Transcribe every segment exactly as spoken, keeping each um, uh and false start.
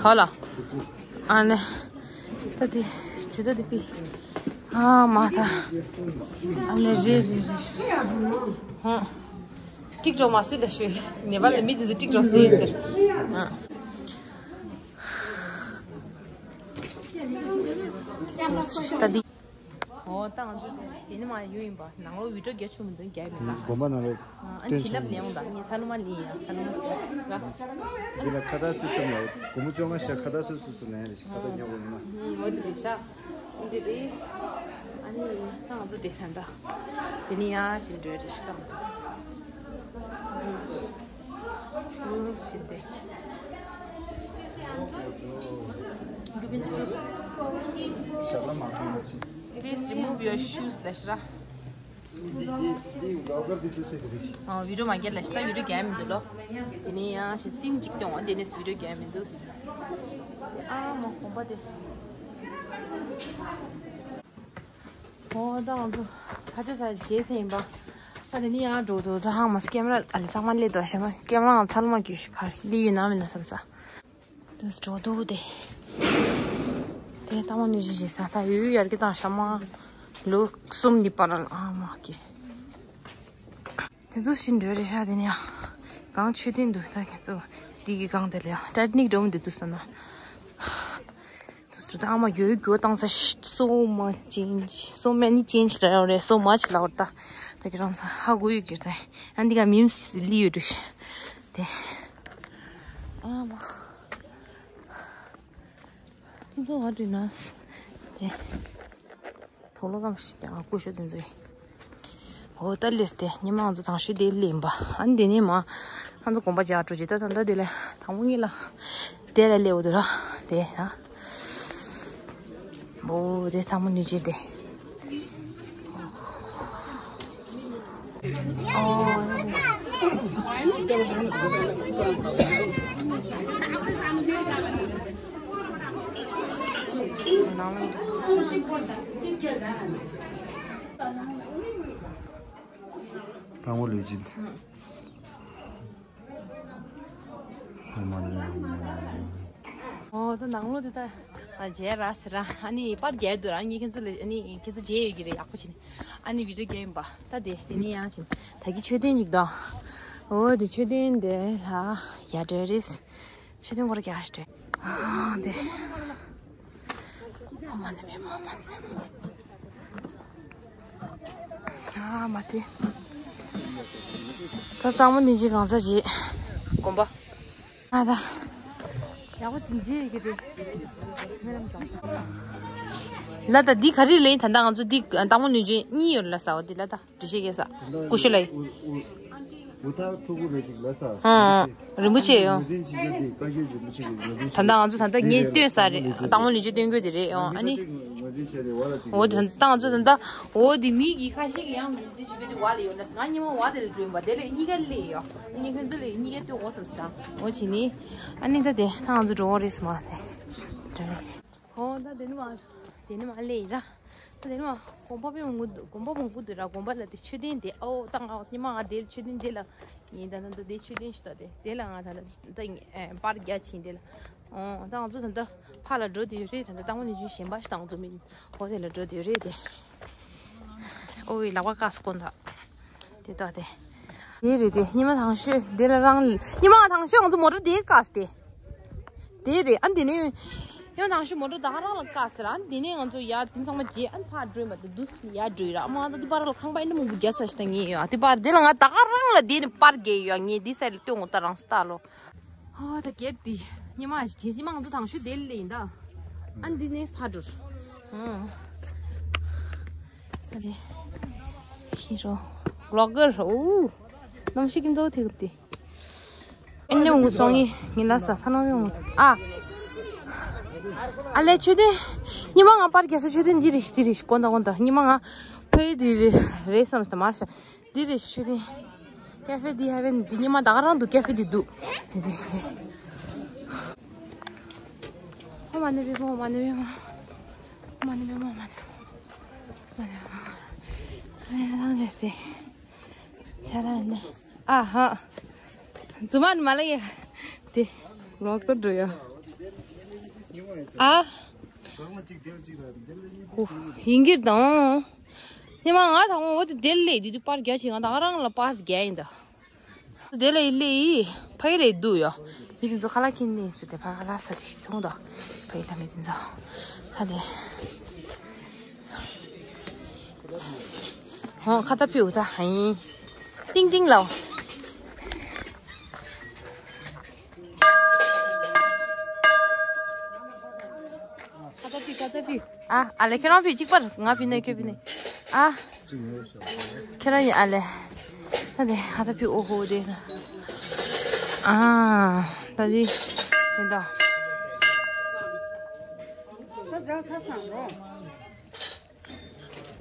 ག་ལ། ཨ་ནི། ད་དེ་ཇུ་ད་དེ་པི། ཨ་མ་ད། ཨ་ནི་རེད་རེད་རེད། ཧོ། ཏིག་ཏོག་མ་སུ་ལ་ཤོད། ནེ་པ་ལ་མི་དེ་ཚོ་ཏིག་ཏོག་སུ་ཡོད་ཟེར། ཨ། ད་དེ། ཨོ་ད་ང་ཚོ་དེ་ནི་མ་ཡོད་ཡིན་པ་ནང་ལོགས་བི་ཌིའོ་རྒྱག་ཆོག་མི་འདུག་རྒྱག་མི་ལ། དགོན་པ་ནང་ལོགས་ཨ་ནི་བྱིན་རླབས་ལེན་འོང་ད་ངས་ཚ་ལུ་མ་ལེན་ཡ་ཚ་ལུ་མ་ཟེར་ར། འདི་ལ་ཁ་བཏགས་སི་སི་ཊམ་ལ་སྒོར་མོ་བཅོ་ལྔ་ཤ་ཁ་བཏགས་སི་སི་སི་ལེན་རེད་ཤ་ཁ་བཏགས་ཉོ་དགོས་ཡིན་ན། ཨོ་དེ་རེད་ཤ། འདི་རེད། ཨ་ནི་ད་ང་ཚོ་དེ་ད་ད་དེ་ནི་ཡ་ཞིག་འགྲོ་རེད་ཤ་ད་ང་ཚོ། ཨུམ་ཞིག་དེ། འདི་ཕན་ཚུན་བཅུ། ཞབས་ལ་མ་ཐོན་པ་ཅི། Please remove your shoes ལ་ཤི་ར། འདི་འདི་འདི་ལོ་གར་འདི་འདི་བྱེད་དེ་རེད། ཨ་བི་ཌིའོ་མ་རྒྱག་ལ་ཤི་ད་བི་ཌིའོ་རྒྱག་མི་འདུག་ལོ། དེ་ནས་ཡང་ཞིག་སིམ་གཅིག་སྐྱོང་བ་དེ་ནས་བི་ཌིའོ་རྒྱག་མི་འདུག་ཨ་མ་གོམ་པ་དེ། ཨོ་ད་ང་ཚོ་ཕ་ཆོས་ས་རྗེས་ཟིན་ཡིན་པ། ད་དེ་ནི་ཡང་འགྲོ་འདུག་ད་ཧང་མ་སི་ཀེམ་ར་ཨ་ལི་ཚང་མ་སླེབས་འདུག་ཤ་མ་ཀེམ་ར་ང་ཚ་ལུ་མ་གྱུར་ཤི་ཕར་ལི་ཡུལ་ནང་མིན་ན་བསམ་ས། དུས་འགྲོ་འདུག་དེ། དེ་ཏང་མོ་ནི་ཞིག་བྱེད་ས་ད་ཡུལ་ཡར་གི་དང་ཤ་མ་ལུག་གསུམ་འདི་པར་ཨ་མ་ཀེ། དེ་ཚོ་ཤི་འགྲོ་རེད་ཤ་དེ་ནི་ཡང་། གང་ཆོས་དོན་འདུག་ད་ཁྱེད་ཚོ་དེ་གི་གང་དེ་ལ་ཡང་ཊའི་ཊ་ནིག་འགྲོ་མི་འདུག་དུས་ས་ན། དུ་སུ་ད་ཨ་མ་ཡོད་རྒྱུ་བཏང་ས་so much change, so many change རེད་རེད་so much ལ་བར་ད་ད་གི་རང་ས་ཧ་གོ་ཡོད་གི་ད་ཨ་འདི་ག་མིམ་སི་ལི་ཡོད་རེད་དེ་ཨ་མ་ཁྱེད་ཚོ་བ་འདྲི་ན་དེ། དོ་ལོ་ཀམ་ཞིག་ཀྱང་སྐུ་ཞབས་དེ་ཚོས། འོ་ད་ལེས་ཏེ་ཉི་མ་ང་ཚོ་དང་ཤོས་དེ་ལེན་པ། ཨ་ནི་དེ་ནས་མ་ང་ཚོ་དགོན་པ་རྒྱག་འགྲོ་ཅི་ད་ད་ད་དེ་ལས་དང་པོ་ངེད་ལ་དེ་ལ་ལེའུ་དུ་ར་དེ་ད། འོ་དེ་ཚང་མ་ནུས་ཅི་དེ། དང་པོ་ལུས་ཅི། ཨོ་ད་ནང་ལོགས་དེ་ད་མཇལ་ར་ཟེར་ར་ཨ་ནི་པར་རྒྱག་འདུག་ར་ངས་ཁྱེད་ཚོ་ལ་ཨ་ནི་ཁྱེད་ཚོ་མཇལ་ཡོད་ཀྱི་རེད་ཡག་པོ་བྱས་ནས་ཨ་ནི་བི་ཌིའོ་རྒྱག་ཡིན་པ་ད་དེ་དེ་ནས་ཡང་བྱས་ད་གི་མཆོད་རྟེན་ཅིག་དང་། ཨོ་དེ་མཆོད་རྟེན་དེ་ལ་ཡ་འདྲ་རེད། མཆོད་རྟེན་སྐོར་རྒྱག་ཞིག་རེད། ཨ་དེ། ཨ་མ་ནི་མེད་མ་མ་ནི་མེད་མ། ཨ་མ་དེ། ད་གཙང་མ་ནི་ཅི་གང་ཚ་ཅི། དགོན་པ། ཨ་ད། ཡག་པོ་ཅིག་མཇལ་ཡོད་ཀྱི་རེད། ལ་ད་འདི་ག་རེ་ལེན་ད་ལྟ་ང་ཚོ་འདི་དང་པོ་ནུས་ཅན་གཉིས་ཡོད་ལ་ས་འོ་འདི་ལ་ད་འདྲི་ཤེས་ཀྱི་ས་ཀུ་ཤུ་ལ་ཡིན། ཨ་རིན་པོ་ཆེ་ཡོད། ད་ལྟ་ང་ཚོ་ད་ལྟ་ངས་སྟོན་ས་རེད་དང་པོ་ནུས་ཅན་སྟོན་དགོས་དེ་རེད་ཨོ་ཨ་ནི། འོ་ད་ལྟ་ང་ཚོ་ད་ལྟ་འོ་དེ་མི་གི་ཁ་ཤས་ཀྱི་ཡང་ནུས་ཅན་བྱེད་དགོས་དེ་བ་ལ་ཡོད་ལ་ང་ཉི་མ་བ་དེ་ལ་འགྲོ་ཡིན་པ་དེ་ལ་གཉིས་ཀ་ལས་ཡོད་ངས་ཁྱོད་ཚོ་ལ་གཉིས་ཀ་སྟོན་འོ་བསམ་ས་འོ་བྱེད་ནི་ཨ་ནི་ད་དེ་ད་ང་ཚོ་འགྲོ་འོ་རེད་སྨ་རེད། ཨོ་ད་དེ་ནི་མ་དེ་ནི་མ་ལེ་ཡིན་ར། ད་དེ་ནི་མ་དགོན་པ་དཔེ་མང་པོ་འདུག་དགོན་པ་མང་པོ་འདུག་ར། དགོན་པ་ལ་དེ་མཆོད་རྟེན་དེ་ཨོ་ད་ང་ཉི་མ་ང་དེ་མཆོད་རྟེན་དེ་ལ་ངས་ད་ད་ད་དེ་མཆོད་རྟེན་ཞིག་ད་དེ་དེ་ལ་ང་ད་ད་ད་ངས་པར་རྒྱག་ཕྱིན་དེ་ལ་ཨོ་ད་ང་ཚོ་ད་ད་ཕ་ལ་འགྲོ་དེ་ཡོད་རེད། ད་ད་ཏང་མོ་ནི་ཅུན་གཞན་པ་ཞིག་ད་ང་ཚོ་མིན་ཧོ་དེ་ལ་འགྲོ་དེ་ཡོད་རེད་དེ། ཨོ་ཝེ་ལག་པ་བཀག་སྐོར་ད། དེ་ལྟ་སྟེ། དེ་རེད་དེ་ཉི་མ་དང་ཤོས་དེ་ལ་རང་ཉི་མ་དང་ཤོས་ང་ཚོ་མོ་ཊ་དེ་བཀག་སྟེ། དེ་རེད་ཨ་འདི་ནས། ཉི་མ་དང་ཤོས་མོ་ཊ་ད་ག་རང་ལ་བཀག་ཟེར་ཨ་འདི་ནས་ང་ཚོ་ཡ་དེ་ཚང་མ་རྗེས་ཨ་ཕར་འགྲོས་མ་དེ་དུས་ཡ་འགྲོས་ར་ཨ་མ་ད་དེ་པར་ལ་ཁང་པ་ཨིན་ན་མང་པོ་རྒྱ་ཚ་ཞིག་ད་ངེས་ཡོད་ཨ་དེ་པར་དེ་ལ་ང་ད་ག་རང་ལ་དེ་ནས་པར་རྒྱས་ཡོད་ངས་དེ་སའི་ལ་སྟོན་ངོ་ད་རང་སྟ་ལོ། ཧོ་ད་གེར་དེ་ཉི་མ་ཞིག་ཉི་མ་ང་ཚོ་དང་ཤོས་དེ་ལ་ཡིན་ད། ཨ་འདི་ནས་ཕར་འགྲོ། ཨོ། ཨ་རེ། ཤི་རོ། བློག་གར་ཨོ། གནམ་གཤིས་ཀྱི་མདོག་ཐིག་ཏི། ཨེ་ནས་འུ་སོང་ཡི་ངི་ལ་ས་ས་ནང་ཡོང་ངུ་ཨ། ཨ་ལེ་ཆུ་དེ། ཉི་མ་ང་པར་རྒྱ་ས་ཆུ་དེ་འདི་རེད་འདི་རེད་ཀོན་ད་ཀོན་ད་ཉི་མ་ང་ཕེ་འདི་རེད་རེད་བསམ་སྟེ་མར་ཤ། འདི་རེད་ཆུ་དེ། ཀ་ཧྥེ་འདི་ཧ་ཧྥེ་འདི་ཉི་མ་ད་ག་རང་འདུག་ཀ་ཧྥེ་འདི་འདུག་འདི་འདི་འདི། ཧོ་མ་ནི་བེ་མོ་མ་ནི་བེ་མོ། མ་ནི་བེ་མོ་མ་ནི་བེ་མོ། མ་ནི་བེ་མོ། ཨ་ཡ་ཐང་ཆེ་སྟེ། ཆ་ཐང་ནི། ཨ་ཧ། རྫུན་མ་ནི་མ་ལ་ཡ། དེ། ལོག་ཏུ་འགྲོ་ཡ། ཨ། ཧུ། ཡིན་གྱི་དང་། ཉི་མ་ང་དང་འོ་དེ་དེ་ལས་དེ་དུས་པར་རྒྱ་ཆེ་ང་དང་རང་ལ་པར་རྒྱ་ཡིན་ད། དེ་ལས་ལས་ཕ་ཡི་ལས་དུ་ཡ། མི་དེ་ཚོ་ཁ་ལག་ཁྱེར་ནས་ཟེར་ཏེ་ཕ་ཁ་ལག་ཟ་དེ་ཞིག་མཐོང་ད། ཕ་ཡི་ལ་མི་དེ་ཚོ། ཧ་དེ། ཨོ་ཁ་ཏ་ཕིའུ་ད་ཧ་ཡིན། ཏིང་ཏིང་ལའོ། ཁ་ཏ་ཕིའུ་ཁ་ཏ་ཕིའུ། ཨ་ཨ་ལེ་ཁྱེད་རང་ཕིའུ་གཅིག་པར་ང་ཕིའུ་ནས་ཁྱོད་ཕིའུ་ནས། ཨ་ཁྱེད་རང་ཡིན་ཨ་ལེ། ད་དེ་ཁ་ཏ་ཕིའུ་ཨོ་ཧོ་དེ་ན། ཨ་ད་དེ་དེ་ད།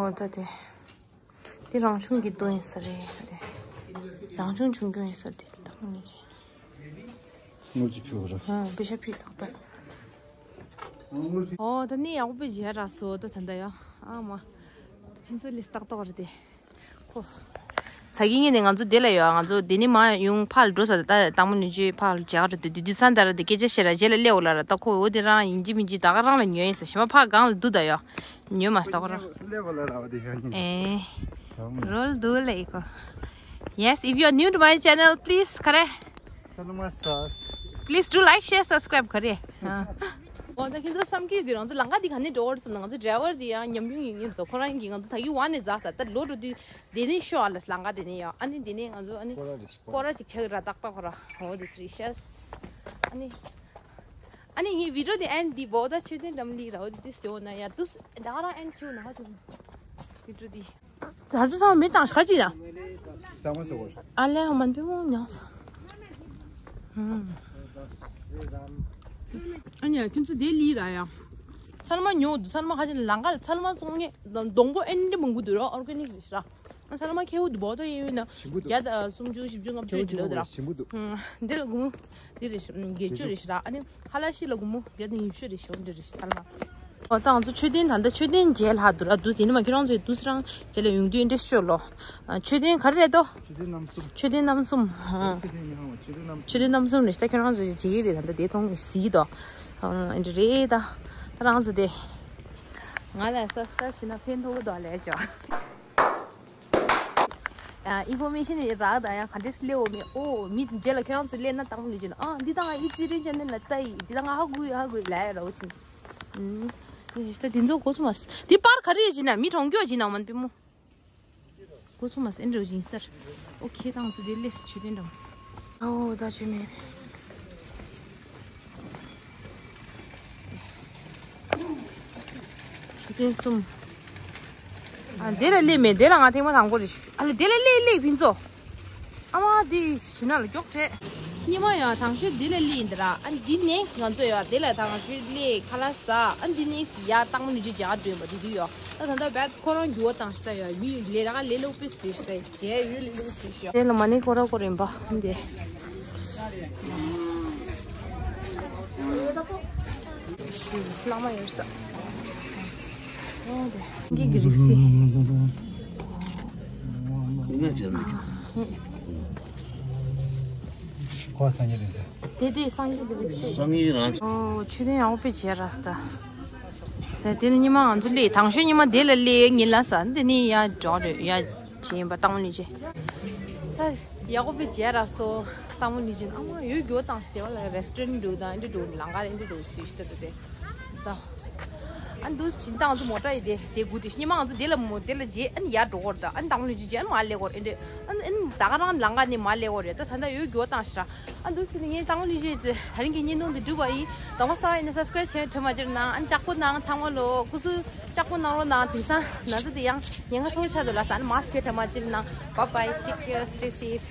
ཨོ་ད་དེ། དེ་རང་བྱུང་གི་རྡོ་ཡིན་ས་རེད་དེ། རང་བྱུང་བྱུང་རྒྱུ་ཡིན་ས་དེ་ད་ནི། དངུལ་གྱི་ཕུལ་བ་ར། ཧ་པེ་ཤ་ཕུལ་ཏག་ཏག་ཨོ་ད་ནི་ཡག་པོ་བྱས་ར་སོ་ད་ད་ད་ཡ། ཨ་མ། ཕན་ཚུན་ལས་ཏག་ཏག་རེད་དེ། ཁོ། ས་གི་ངེད་ནས་ང་ཚོ་དེ་ལ་ཡོད། ང་ཚོ་དེ་ནི་མ་ཡོང་ཕར་འགྲོ་ས་ད་དང་པོ་ནི་ཅི་ཕར་བྱ་ག་འགྲོ་དུས་དུས་ཚང་ད་ར་དེ་སྐད་ཆ་བཤད་ར་རྗེས་ལ་སླེབས་འོ་ལ་ར་ད་ཁོ་འོ་དེ་རང་ཡིན་གཅིག་མིན་གཅིག་ད་ག་རང་ལ་ཉོས་ཡིན་ས་ཞེ་མ་ཕར་སྒང་ལ་འདུག་ད་ཡོད། ཉོས་མ་སྟག་ར། སླེབས་འོ་ལ་ར་བ་དེ་ཡ་ཉིན། ཨེ། རོལ་འདུག་ལེ་ཁོ། Yes, if you are new to my channel, please ག་རེ། Channel sauce. Please do like, share, subscribe ག་རེ། ཨོ་ད་ཁྱེད་ཚོ་བསམ་གྱི་དུས་རང་ཚོ་ལམ་ཁ་འདི་ག་ནས་འགྲོ་བར་སོང་ན་ང་ཚོ་ཌ་རའི་ཝར་འདི་ཡང་ཉམས་མྱོང་ཡིན་ཡིན་འདུག་ཁོ་རང་གིས་ང་ཚོ་ད་གི་ཝ་ནས་འཛག་ས་ད་ལོ་འགྲོ་དུས་དེ་ནས་ཤོག་ཨ་ལ་ལམ་ཁ་དེ་ནས་ཡང་ཨ་ནི་དེ་ནས་ང་ཚོ་ཨ་ནི་སྐོར་ར་ཅིག་ཆགས་ར་ཏག་ཏག་ཁོ་ར་ཨོ་དེ་སི་རི་ཤས་ཨ་ནི་ཨ་ནི་ངའི་བི་ཌི་ཡོ་དེ་ཨེན་ཌི་འདི་བོ་ད་ཆོས་ལྡན་འགྲམ་ལི་ར་ཨོ་དེ་དུས་ཟེར་འོ་ན་ཡ་དུས་ད་ག་རང་ཨེན་ཌི་ཆུ་ན་ཧ་ཅུང་བི་ཌི་ཡོ་དེ། ད་ཚོ་ཚང་མ་མི་བཏང་ཤག་ཅི་ཡ། ཨ་ལེ་ཧ་མན་པི་མོ་ཉང་ས། ཨ་ནི་ཁྱོད་ཚོ་དེ་ལི་ར་ཡ། ཚལ་མ་ཉོ་འདུག་ཚལ་མ་ཁ་ཅིག་ལང་ཀ་ཚལ་མ་བཙོང་ངེ་སྡོང་པོ་ཨེ་འདྲ་མང་པོ་འདུག་ར་ཨོར་ག་ནིག་རེད་ཤག་ཚལ་མ་ཁེའུ་འདུག་བོ་ཏོ་ཡེ་ཡོད་ན་ཞིམ་པོ་འདུག་བརྒྱ་དང་སུམ་ཅུ་བཞི་བཅུ་ལྔ་བཅུ་ཁེའུ་ཅི་ལོ་འདུག་ར། ཞིམ་པོ་འདུག་འདི་ལ་སྒོར་མོ་འདི་རེད་ཤག་བརྒྱད་ཅུ་རེད་ཤག་ར་ཨ་ནི། ཁ་ལ་ཤི་ལ་སྒོར་མོ་བརྒྱ་དང་ཉི་ཤུ་རེ་ཞོ་འདྲ་རེ་ཞིག་ཚར་མ། ཨོ་ད་ང་ཚོ་མཆོད་རྟེན་ད་ལྟ་མཆོད་རྟེན་མཇལ་ལྷག་འདུག་ར་འདུག་དེ་ནི་མ་ཁྱེད་རང་ཚོའི་འདུག་སེ་རང་མཇལ་ལ་ཡོང་དུས་འདྲ་ཤོ་ལོ། མཆོད་རྟེན་ག་རེ་རེད་དོ། མཆོད་རྟེན་རྣམ་གསུམ། མཆོད་རྟེན་རྣམ་གསུམ། མཆོད་རྟེན་རྣམ་གསུམ་རེ་ད་ཁྱེད་རང་ཚོ་མཇལ་གྱི་རེད་ད་ལྟ་དེ་མཐོང་གི་སི་དོ། ཨེ་འདྲ་རེད་ད། ད་རང་ཚོ་དེ། ང་ལ་སབ་སི་ཀ་རབ་བྱས་ན་ཕན་ཐོགས་གི་འདུག་ལས་ཆོག་ཨིན་ཕོར་མེ་ཤན་རག་ད་ཡང་ག་འདྲས་སླེབས་འོ་མེད་ཨོ་མི་རྗེས་ལ་ཁྱེད་རང་ཚོ་སླེབས་ན་བཏང་ལུས་ཅན་ཨ་འདི་དང་ཨི་ཙི་རིན་ཅན་ནི་ལ་ལྟ་ཡི་འདི་དང་ཧ་གུ་ཧ་གུ་ལ་ཡ་རོ་ཅིན། ཨུམ། ད་འདི་ཚོ་གོ་ཚོ་མ་སི་འདི་པར་ག་རེ་ཡི་ཅིན་ན་མི་གྲོང་ཁྱོད་ཅིན་ན་མན་པི་མོ། གོ་ཚོ་མ་སི་ཨེན་རོ་ཅིན་སར། ཨོ་ཁེ་དང་ཚོ་དེ་ལེས་ཆུ་དེ་འགྲམ། ཨོ་ད་ཆུ་མེད། ཆུ་ཐེངས་གསུམ། ཨ་དེ་ལ་སླེབས་མེད་དེ་ལ་ང་ཐེངས་མ་དང་པོ་རེད་ཤག་ཨ་ལེ་དེ་ལ་སླེབས་སླེབས་ཕུན་ཚོགས། ཨ་མ་དེ་ཞི་ན་ལ་མགྱོགས་བྲེད། སྙེ་མ་ཡང་དང་ཤོས་དེ་ལ་སླེབས་ཡིན་ད་ར་ཨ་འདི་ནེགས་ང་ཚོ་ཡང་དེ་ལ་དང་ཤོས་སླེབས་ཁ་ལག་ཟ་ཨ་འདི་ནེགས་ཡ་བཏང་མ་ནུས་ཅི་བྱ་འགྲོ་ཡིན་པ་དེ་དུས་ཡོ་ད་ད་ལྟ་བད་ཁོ་རང་འགྱུར་བ་བཏང་ཤི་ད་ཡོ་མི་ལས་རང་ལས་སློག་པིས་དུས་ཤི་ད་རྗེས་ཡོད་ལས་སློག་པིས་དུས་ཤི་ཡོ། དེ་ལ་མ་ནི་ཁོ་ར་ཁོ་རིན་པ་འདི། ཤུ་བླ་མ་ཡོད་ས། འོ་དེ་སངས་རྒྱས་ཀྱི་རིགས་སི། ཁོ་སངས་རྒྱས་རིགས་སི། དེ་དེ་སངས་རྒྱས་ཀྱི་རིགས་སི། སངས་རྒྱས་རང་། ཨོ་ཆོས་ལྡན་ཡག་པོ་དཔེ་བྱས་ར་ས་ད། ད་དེ་ནི་ཉི་མ་ང་ཚོ་སླེབས་དང་ཤོས་ཉི་མ་དེ་ལ་སླེབས་ངེས་ལ་ས་འདི་ནི་ཡ་འགྲོ་རེད་ཡ་བྱས་ཡིན་པ་བཏང་ལུས་ཅེ། ད་ཡག་པོ་དཔེ་བྱས་ར་སོ་བཏང་མོ་ནི་ཅིན་ཨ་མ་ཡོད་རྒྱུ་བཏང་ཤི་དེ་བ་ལ་རེ་སི་ཊོ་རན་འགྲོ་དང་འདི་འགྲོ་ལང་ཀ་རེ་འདི་འགྲོ་སུ་ཤི་ད་ད་དེ་ད། ཨ་འདུག་ཕྱིན་ད་ང་ཚོ་མོ་ཊ་ཡི་དེ་དེ་སྒུག་དེ་ཉི་མ་ང་ཚོ་དེ་ལ་མོ་དེ་ལ་རྗེས་ཨ་ནི་ཡར་འགྲོ་གོ་རེད་ད་ཨ་ནི་དང་པོ་ལུས་རྗེས་ཨ་ནི་མར་སླེབས་གོ་རེད་ཨ་ནི་ཨ་ནི་ད་ག་རང་ལང་ཀ་ནས་མར་སླེབས་གོ་རེད་ད་ད་ད་ཡོད་རྒྱུ་བཏང་ཤི་ར། ཨ་འདུག་སེ་ནི་ངས་དང་པོ་ལུས་རྗེས་ད་རིང་གི་བརྙན་ཐུང་འདི་གྲུབ་པ་ཡིན། གདོང་པ་གསར་པ་ཡིན་ན་སབ་སི་ཀ་རབ་བྱས་དྲན་མ་བརྗེད་གནང་ཨ་ནི་ལྕགས་པོ་གནང་ཚང་མ་ལོ་སྐུ་གཟུགས་ལྕགས་པོ་གནང་རོགས་གནང་དེང་སང་ན་ཚ་དེ་ཡང་ཉེན་ཁ་ཚ་པོ་ཆགས་འདུག་ལ་ས་ཨ་ནི་མ་སི་ཀ་དྲན་མ་བརྗེད་གནང་། Bye bye, take care, stay safe.